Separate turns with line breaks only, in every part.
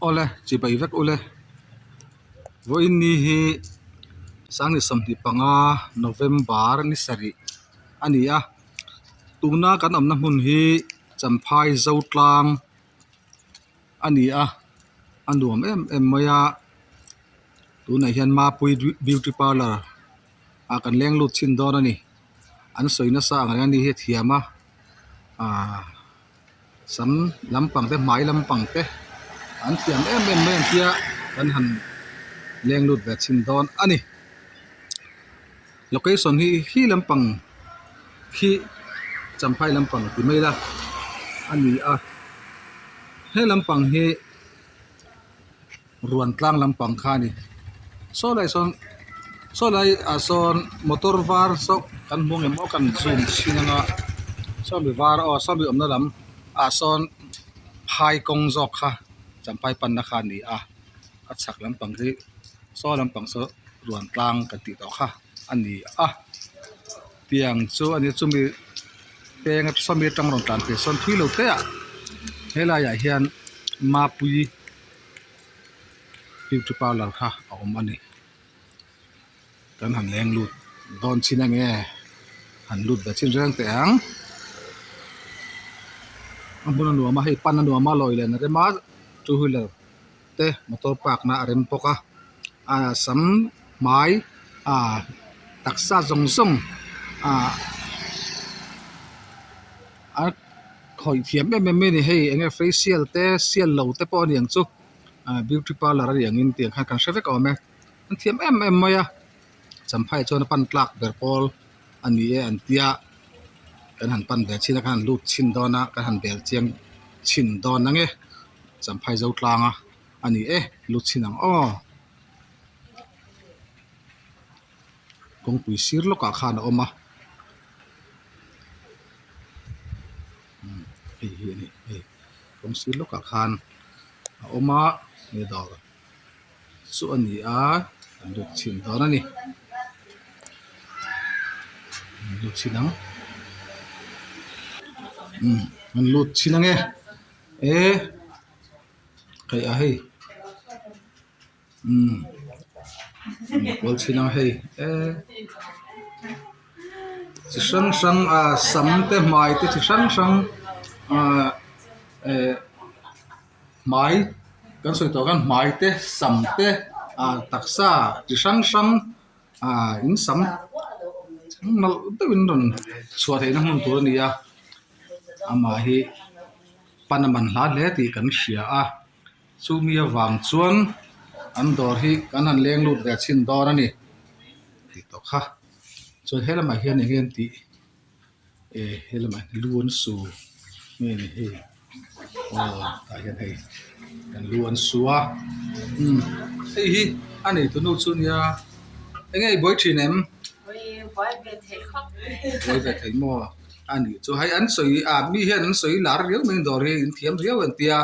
Awle chibai vek ule vawiin ni hi sangni 25 November ni sarih a ni a tuna kan awmna hmun hi Champhai Zotlang a ni a a nuam em em mai a tunah hian Mapui beauty parlour ah kan leng lut chhin dawn a ni an sawi nasa ang reng a ni hi a thiam a ahh. Sam lampang te hmai lampang te an thiam em em mai ang tia kan han leng lut ve chhin dawn a ni. Location hi khi lampang khi champhai lampang ti mai ila a ni a he lampang hi Ruan tlang lampang kha a ni. Saw lai sawn saw lai ah sawn motor var saw kan hmu ang em aw kan zoom chhin anga sawmi var aw sawmi awmna lam ah sawn phai kawng zawk kha champhai panna kha a ni a a chhak lampang hi saw lampang saw ruan tlang kan tih tawh kha a ni a tiang chu a ni chumi peng sawmi atang rawn tlan phei sawn thui lo te ah helaiah hian mapui. Beauty parlour kha a awm a ni kan han leng lut dawn chin ange han lut ve chin reng teh ang a hmun a nuam a hei pan a nuam a lawi len a rem a two wheeler te motor park na a rem bawk a ah sam hmai ah taksa zawng zawng ah a khawih thiam em em mai a ni hei eng nge facial te sial lo te pawh a ni ang chu ah beauty parlour a ni ang in tiang khan kan hre vek awm e an thiam em em mai a champhai chuan a pan tlak ber pawl a ni e an tia kan han pan ve chhin a kan han lut chhin dawn a kan han bel chiang chhin dawn ang e champhai zo tlang a a ni e lut chhin ang aw. Kawngpui sir lawkah khan a awm a hei hi a ni hei kawng sir lawkah khan a awm a he dawr chu a ni a an lut chhin dawn a ni an lut chhin ang umm an lut chhin ang e e hei a hei. Umm kual chhin ang hei eee chi hrang hrang ah sam te hmai te chi hrang hrang ah eh hmai kan sawi tawh khan hmai te sam te ah taksa chi hrang hrang ah in sam nalh deuhin rawn chhuah theihna hmun tur a ni a amah hi pan a man hla hle tih kan hria a. Chumi avang chuan an dawr hi kan han leng lut ve chhin dawn a ni tih tawh kha chuan he lamah hian eng nge an tih eh he lamah hian lu an su nge ni hei aw tah hian hei an lu an su a umm hei hi a neitu nu chu nia eng nge i buai thin em buai ve thei maw a nih chu hei an sawi ah mi hian an sawi lar riau mai dawr hi in thiam riau an tia.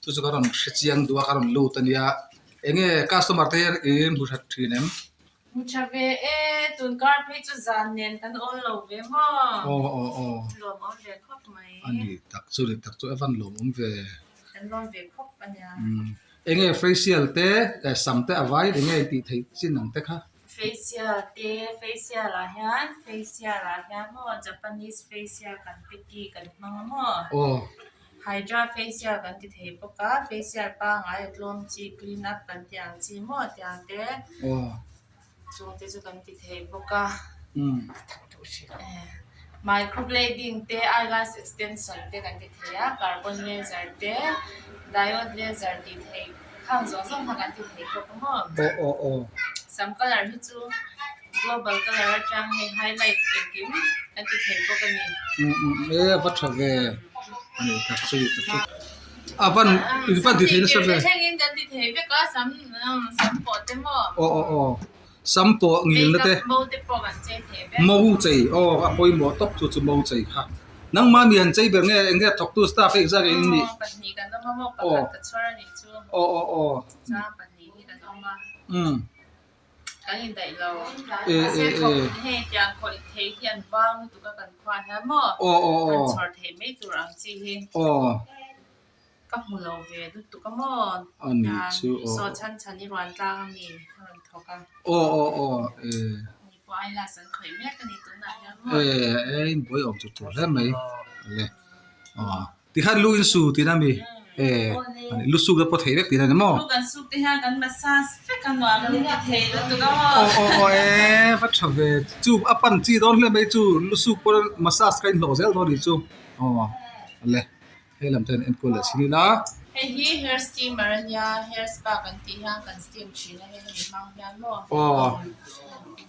Chu chu ka rawn hre chiang duh a ka rawn lut a nia eng nge customer te hian in hmu that thin em?
Hmu tha ve e, tun kar phei chu zan nen kan awl lo ve maw?
Aw aw aw.
Lawmawm ve khawp mai.
A ni tak chu ni tak chu a van lawmawm ve.
Kan lawm ve khawp a nia.
Umm eng nge facial te sam te a vai eng nge tih theih chin ang te kha?
Facial te facial ah hian facial ah hian maw Japanese facial kan ti ki kan hmang a maw?
Aw.
Hydra facial kan ti thei bawk a, facial pangngai a tlawm chi clean up kan tih ang chi maw tiang te chung te chu kan ti thei bawk a microblading te eyelash extension te kan ti thei a carbon laser te diode laser tih theih khang zawng zawng kha kan ti thei bawk a maw sam colour hi chu. Global colour atang hei highlight engkim kan ti thei bawk a ni.
Umm umm e a va tha ve a ni tak chu ni tak chu a van in van ti thei nasa ve.
Thlengin kan ti thei vek a sam sam pawh te maw.
Aw aw aw sam pawh ngil na te.
Mo te pawh kan chei thei vek.
Mo chei aw a pawimawh tawp chu chu mo chei kha. Nangmah mi han chei ber nge eng nge thawktu staff hi engzat nge in nih.
Aw pahnih kan awm a maw pakhat ka chhawr a nih chu.
Aw aw aw.
Chuan pahnih hi kan awm a.
Umm.
Kan indaih lo. Mahse thawk hei tiang khawih thei hi an vang lutuk a kan khuaah hian maw han chhawr theih mai tur ang chi hi. Ka hmu lo ve lutuk a maw?
A nih chu aw.
Saw chhan chhan i ruan tlang a mi a rawn thawk a.
Aw aw aw e.
Ni pawh eyelash an khawih mek a ni tunah hian maw?
E e inbuai awm chu tur hle mai le aw. Tikhan lu in su tihna a mi? E lu suk te pawh theih vek tihna a ni maw?
Lu kan suk te hian kan massage vek a nuam a ni ti thei lutuk a maw?
Aw aw aw e va tha ve chu a pan chi dawn hle mai chu lu suk pawh massage kha inhlawh zel dawn a nih chu aw le. He lam te an enkawl leh chin ila.
Hei hi hair steamer a nia, hair spa kan tih hian kan steam thin a hei hemi hmang hian maw.
Aw.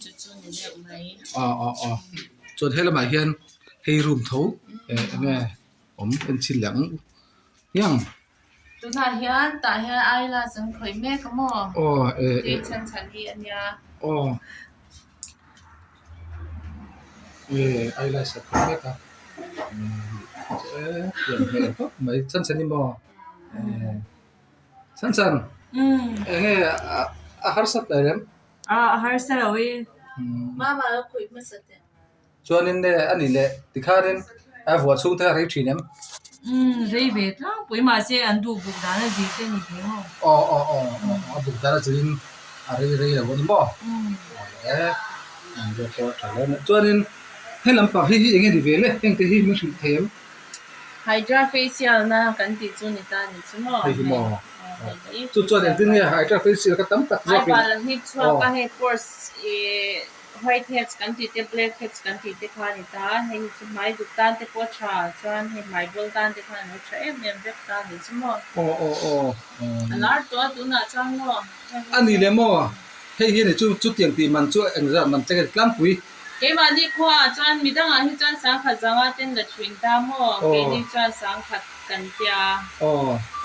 Chu chu ni deuh mai.
Aw aw aw. Chuan he lamah hian hei room tho eh enge awm en chhin leh ang hiang.
Tunah hian tah hian eyelash an khawih mek a maw.
Aw eh eh.
Hei chhan chhan hi a nia.
Aw. Eh eyelash a khawih mek a eh pian hmel khawp mai chhan chhan i maw eh chhan chhan eng nge a harsa ta em?
A harsa lo i.
Mama lo khawih hmasa teh.
Chuanin nge a nih leh tikhanin a vuah chhung te a rei thin em?
Umm rei ve tlangpui mahse an duh buk dan a zir te a ni thei maw?
Aw aw aw aw a buk dan a zirin a rei rei lo a ni maw? Awle an zawk pawh a tha hle mai. Chuanin he lampang hi hi eng nge ni ve le? Heng te hi min hrilh thei em?
Hydra facial na kan tih chu ni ta ni chu maw?
Hei hi maw? Chu chuan engtin nge hydra facial kha tam tak zawkin
Hmai bal hip chhuak a hei pores ih White heads kan tih te black heads kan tih te kha a ni ta a, hei hi chu hmai duk tan te pawh a tha chuan hei hmai bawl tan te khan a lo tha em em vek ta a ni chu maw.
Aw aw aw
A lar tawh a tunah chuan maw.
A ni le maw, hei hi a ni chu chutiang tih man chu engzat man che nge tlangpui.
Keimahni khuaah chuan midangah hi chuan sangkhat zanga ten la thin ta maw, keini chuan sangkhat kan tia.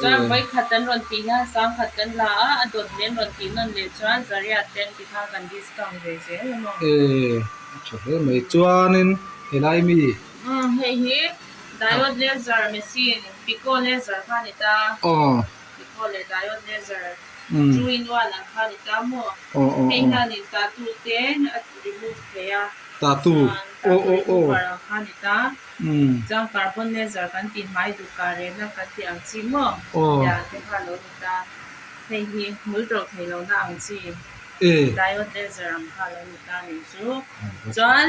Chuan vawikhat an rawn tih hian sangkhat kan la a, a dawt leh an rawn tih nawn leh chuan zariat ten ti khan kan discount ve zel a maw.
E, a tha hle mai. Chuanin helai mi.
Umm hei hi diode laser machine, pico laser kha a ni ta. Pico leh diode laser two in one ang kha a ni ta maw. Hei hianin tattoo te a remove thei a.
Tattoo.
Chuan tattoo remover ang kha a ni ta. Chuan carbon laser kan tih hmai duh kah rehna kan tih ang chi maw? Tiang te kha a lo ni ta. Hei hi hmul ṭawh thei lohna ang chi diode laser ang kha a lo ni ta nih chu. Chuan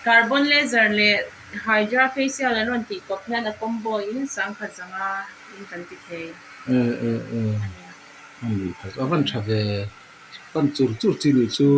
carbon laser leh hydra facial an rawn tih kawp hian a combo in sangkhat zanga in kan ti thei a ni.
A ni kha chu a van tha ve pan chur chur chi nih chu.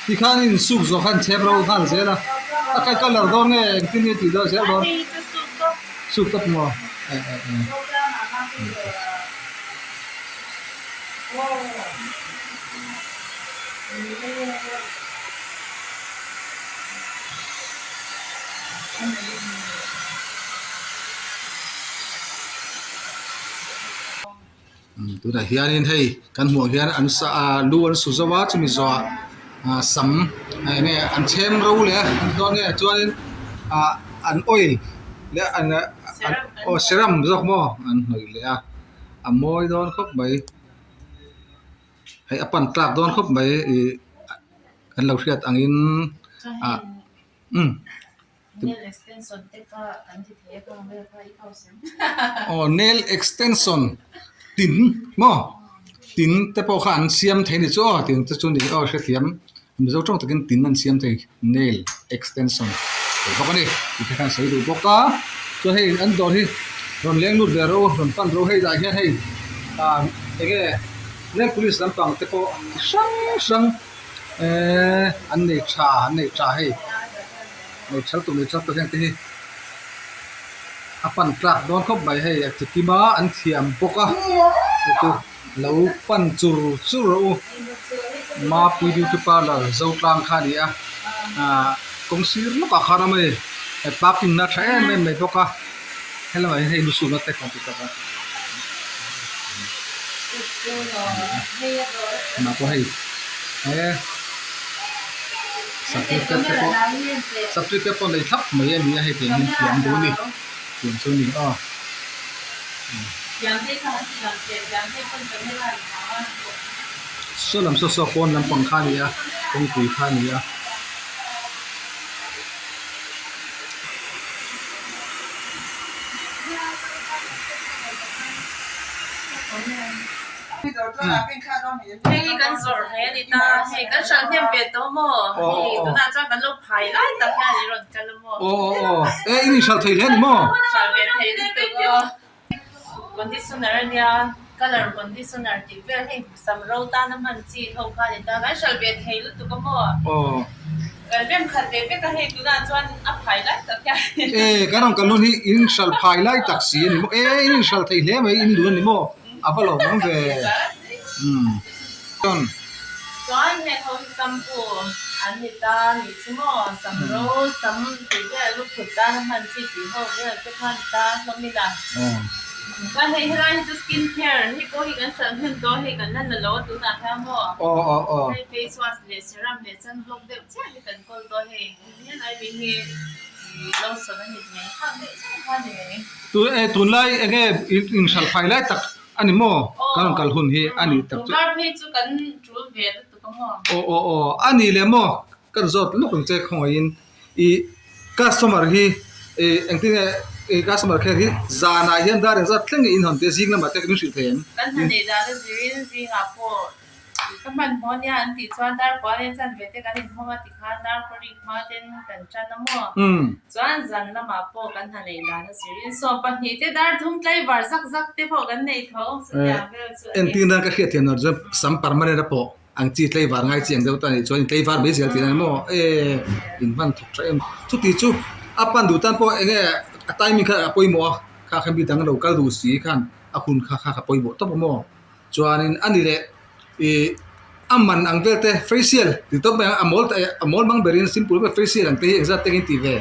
Tikhan in suk zawh khan chhep ro nghal zel a, a kai colour dawn nge engtin nge tih dawn zel dawn suk tawp maw eh eh eh. Tunah hianin hei kan hmuh ang hian an sa a lu an su zo a chumi zawhah ah sam eng nge an chhem ro leh a an dawn nge chuanin ah an oil leh an aw serum zawk maw an hnawih leh a a mawi dawn khawp mai hei a pan tlak dawn khawp mai ih kan lo hriat angin ah umm. Aw nail extension tin maw tin te pawh kha an siam thei a ni chu aw tin te chu ni aw hrethiam mizo tawng takin tin an siam thei nail extension tih bawk a ni tih te khan sawi duh bawk a chuan hei an dawr hi rawn leng lut ve rawh u rawn pan rawh u hei lah hian hei ah eng nge nail polish lampang te pawh chi hrang hrang Eee an nei tha an nei tha hei nei thal tur nei thal tur heng te hi. A pan tlak dawn khawp mai hei a chi kim a an thiam bawk a chu chu lo pan chur chur rawh u Mapui beauty parlour Zotlang kha a ni a ahh kawng sir lawkah khan a awm a ni parking na tha em em mai bawk a helamah hian hei lusuna te kan ti tak a tunah pawh hei he certificate te pawh certificate pawh nei thlap mai a ni a hei tiang hian thiam duh a ni tiang chu a ni aw. Saw lam saw saw pawn lampang kha a ni a kawngpui kha a ni a.
Hei kan zawrh ve a ni ta, hei kan hran hnem ve tawh maw? Hei tunah chuan kan lo phai lai tak hian i rawn kal a maw?
Aw aw aw, e in inhralh thei hle a ni maw?
Hralh ve thei lutuk aw. Conditioner a nia, colour conditioner tih vel hei sam ro tana hman chi ho kha a ni ta, kan hralh ve thei lutuk a maw?
Aw.
Kan rem khat ve vek a hei tunah chuan a phai lai tak hian.
E kan rawn kal hun hi in hralh phai lai tak si a ni maw? E in inhralh thei hle mai in duh a ni maw? A va lo awm ve. Umm. Chuan.
Chuan heng ho hi shampoo an ni ta nih chu maw? Sam ro, sam tih vel lu phut tan a hman chi tih ho vel te kha a ni ta hlawm ila. Chuan hei helai hi chu skin care hei pawh hi kan hralh hnem tawh a hei kan la la lo a tunah hian maw?
Aw aw aw.
Hei face wash leh serum leh sunblock deuh chiah hi kan kawl tawh a hei. Hian ai mi hi lotion a ni mai khang deuh chiah kha a ni mai.
Tu e tunlai enge inhralh fai lai tak a ni maw? Kan rawn kal hun hi a ni tak chu.
Tunlai phei chu kan tul ve lutuk a maw?
Aw aw aw a ni leh maw? Kan zawt lawk ang che khawngaihin i customer hi i engtin nge i customer care hi zanah hian dar engzat thleng nge in hawn te zing lamah te min hrilh thei em?
Kan hna neih dan a zirin zingah pawh Ka hmanhmawh nia an tih chuan dar kua leh chan ve te kan inhawng a tikhan dar kua rik hma ten kan tan a maw? Chuan zan lamah pawh kan hna neih dan a sirin 12 te dar thum tlaivar zak zak te pawh kan nei tho chutiang vel chu a ni.
Entir nan ka hriat thiam lo chuan sam permanent a pawh ang chi tlaivar ngai chi ang deuh ta a nih chuan tlaivar mai zel tih a ni maw? E in hman thawk tha em. Chuti chu a pan duh tan pawh enge a timing kha a pawimawh a kha kha mi dang lo kal duh si khan a hun kha kha a pawimawh tawp a maw? Chuanin a ni leh ih a man ang vel te facial tih tawp mai ang a mawl a mawl mang berin simple ber facial ang te hi engzat tengin tih ve.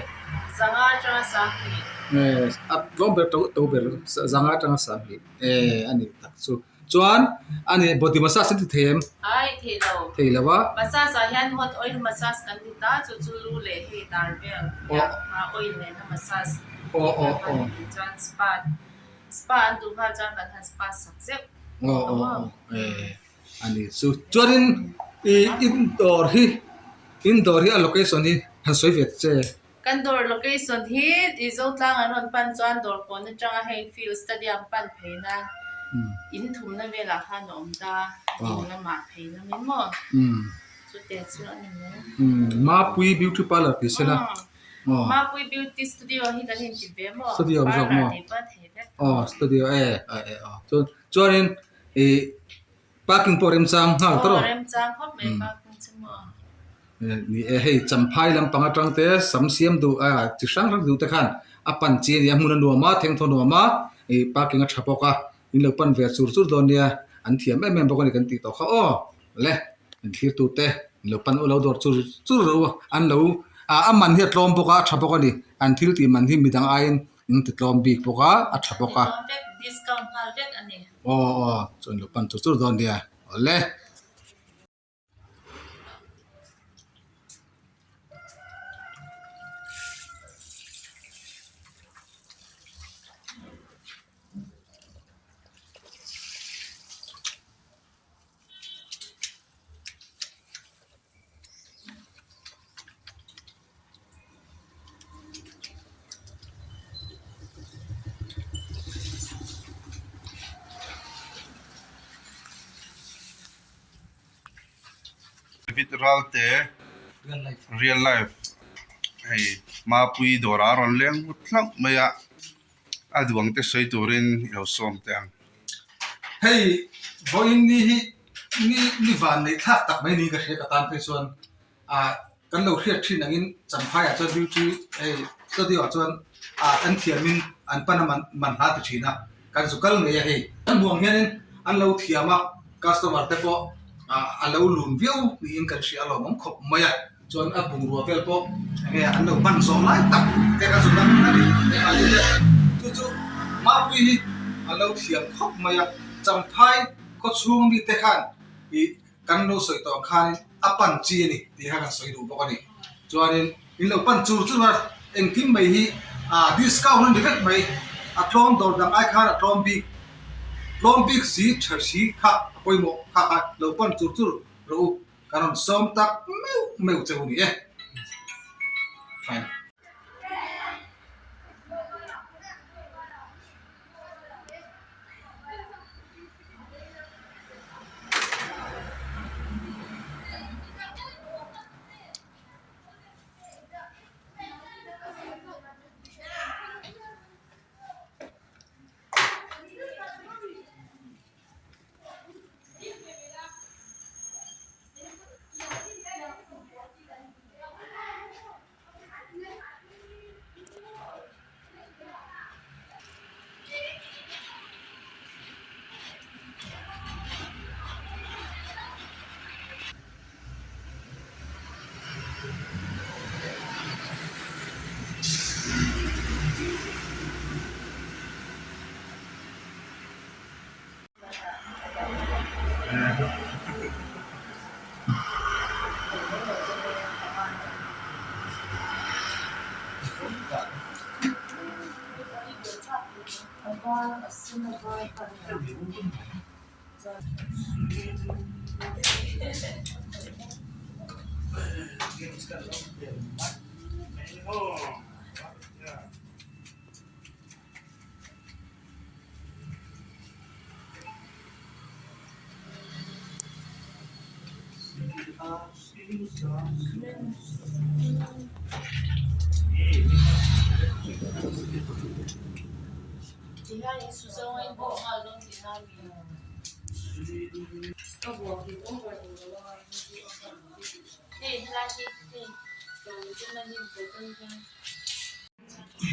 Zanga atanga 2000.
Eh a tlawm ber to to ber zanga atanga 2000 eh a ni tak chu. Chuan a ni body massage an ti thei em?
Ai thei lo.
Thei lo a.
Massage ah hian hot oil massage kan ti ta chu chu lu leh hei dar vel oil nena massage
Aw aw aw.
Chuan spa Spa an duh nghal chuan kan han spa sak zeuh.
Aw aw aw eh a ni chu. Chuanin ih in dawr hi in dawr hi a location hi han sawi ve che.
Kan dawr location hi ih Zotlang an rawn pan chuan dawr kawn atanga hei field stadium pan pheina in thumna velah khan a awm ta ding lamah phei lamin maw chute chu a ni mai.
Mapui beauty parlour tih sela.
Mapui Beauty Studio hi kan inti ve maw?
Studio ang zawk maw?
Parlour tih pawh a thei vek.
Aw studio e e aw chuan chuanin ih parking pawh remchang nghal tawh
Aw remchang khawp mai parking chu maw?
Ni e hei champhai lampang atang te sam siam duh a chi hrang hrang duh te khan a pan chi a nia hmun a nuam a thengthaw nuam a ih parking a tha bawk a in lo pan ve chur chur dawn nia an thiam em em bawk a ni kan tih tawh kha aw le. Thlir tute lo pan u lo dawr chur chur ro an lo ah a man hi a tlawm bawk a a tha bawk a ni an thil tih man hi midang aiin an ti tlawm bik bawk a a tha bawk a aw aw chuan lo pan chur chur dawn nia awle.
David Ralte real life hei Mapui dawrah a rawn leng vut hlauh mai a a duang te sawi turin i lo sawm teh ang.
Hei vawiin ni hi ni ni van neih thlak tak mai niin ka hria ka tan phei chuan ah kan lo hriat thin angin Champhaiah chuan beauty hei studio ah chuan. ah an thiamin an pan a man man hla ti thin a kan zu kal ngei a hei. An hmuh ang hianin an lo thiam a customer te pawh ah a lo lun viau niin kan hria alawm awm khawp mai a. Chuan a bungrua vel pawh enge an lo hman zawh lai tak te ka zun a ni chu chu Mapui hi a lo thiam khawp mai a, Champhai khaw chhung ami te khan ih kan lo sawi tawh ang khanin a pan chi a ni tih kha kan sawi duh bawk a ni. Chuanin in lo pan chur chur a, engkim mai hi ah discount a ni vek mai, a tlawm dawr dang ai khan a tlawm bik, tlawm bik si tha si kha a pawimawh kha kha lo pan chur chur rawh u. Ka rawn sawm tak meuh meuh che u ni e. Fine.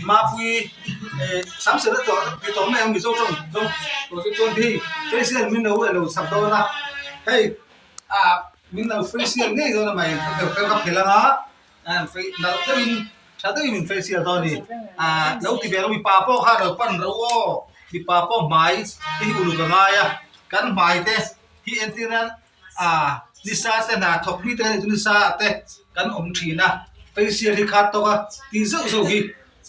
Mapui eh samsel a tawh ti tawh mai ang Mizo tawng zawng tawh chu chuan hei facial min lo elo sak dawn a hei ah min lo facial ngei dawn a mai ka ka phelh ang a nalh deuhin tha deuhin min facial dawn a ni ah lo ti ve lo mipa pawh khan lo pan ro aw mipa pawh hmai te hi uluk a ngai a kan hmai te hi entir nan ah nisa te hna thawk mi te chu nisa ah te kan awm thin a facial hi khat tawk a tih zeuh zeuh hi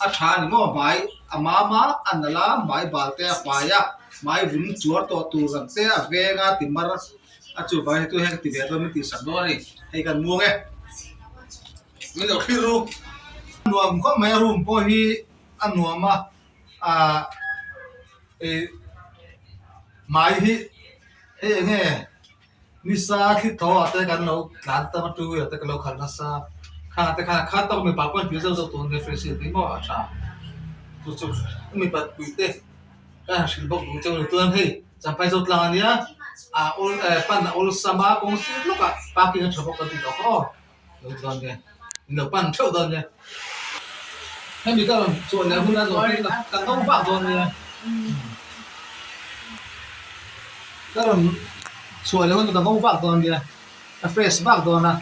a tha a ni maw hmai a mam a a nalh a hmai bal te a fai a hmai vun chuar tawh tur ang te a veng a ti mar a chuvang hi chu heng ti ve dawn min tih sak dawn a ni hei kan muang e min lo thlir ru nuam khawp mai a room pawh hi a nuam a ah ih hmai hi hei eng nge nisa thli tho ah te kan lo tlan tam a two wheeler te kan lo khalh nasa khang te khan kha tawk mipa pawh an tih zauh zauh tur ania facial tih maw a tha chu chu mipa pui te ka han hrilh bawk duh chauh a ni chuan hei champhai zawk tlang ania a awl eh pan a awlsam a kawng sir lawkah parking a tha bawk kan tih tawh kha aw lo ti dawn nia in lo pan theuh dawn nia hemi ka rawn chhuah leh hun a zawh hi ka ngo vak dawn nia ka rawn chhuah leh hun chu ka ngo vak dawn nia ka fresh vak dawn a.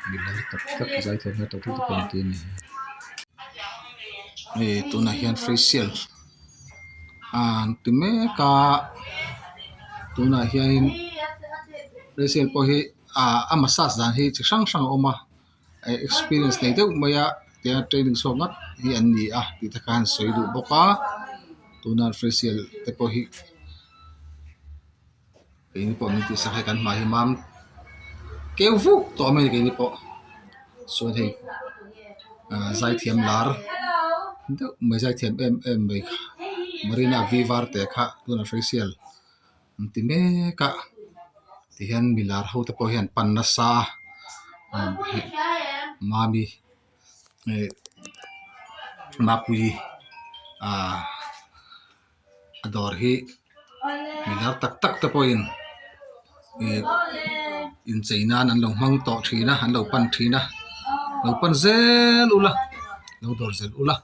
Milar tak tak zaithiam hmel tak tak te pawh an ti a ni hei tunah hian facial an ti mek a tunah hianin facial pawh hi ah a massage dan hi chi hrang hrang a awm a eh experience nei deuh mai a tiang training chhuak ngat hi an ni a tih te kha an sawi duh bawk a tuna facial te pawh hi keini pawh min tihsak hei kan hmai hi mam keu vuk tawh mai a ni keini pawh chuan hei ah zaithiam lar deuh mai zaithiam em em mai kha Marina V Varte kha tuna facial an ti mek a tihian milar ho te pawh hian an pan nasa a mami eh mapui ah a dawr hi milar tak tak te pawhin ih inchei nan an lo hmang tawh thin a an lo pan thin a lo pan zel ula lo dawr zel ula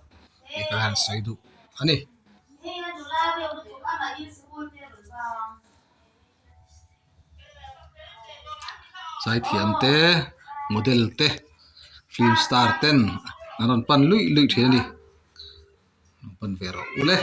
tih ka han sawi duh a ni. Zaithiam te model te film star ten an rawn pan luih luih thin a ni pan ve rawh ule.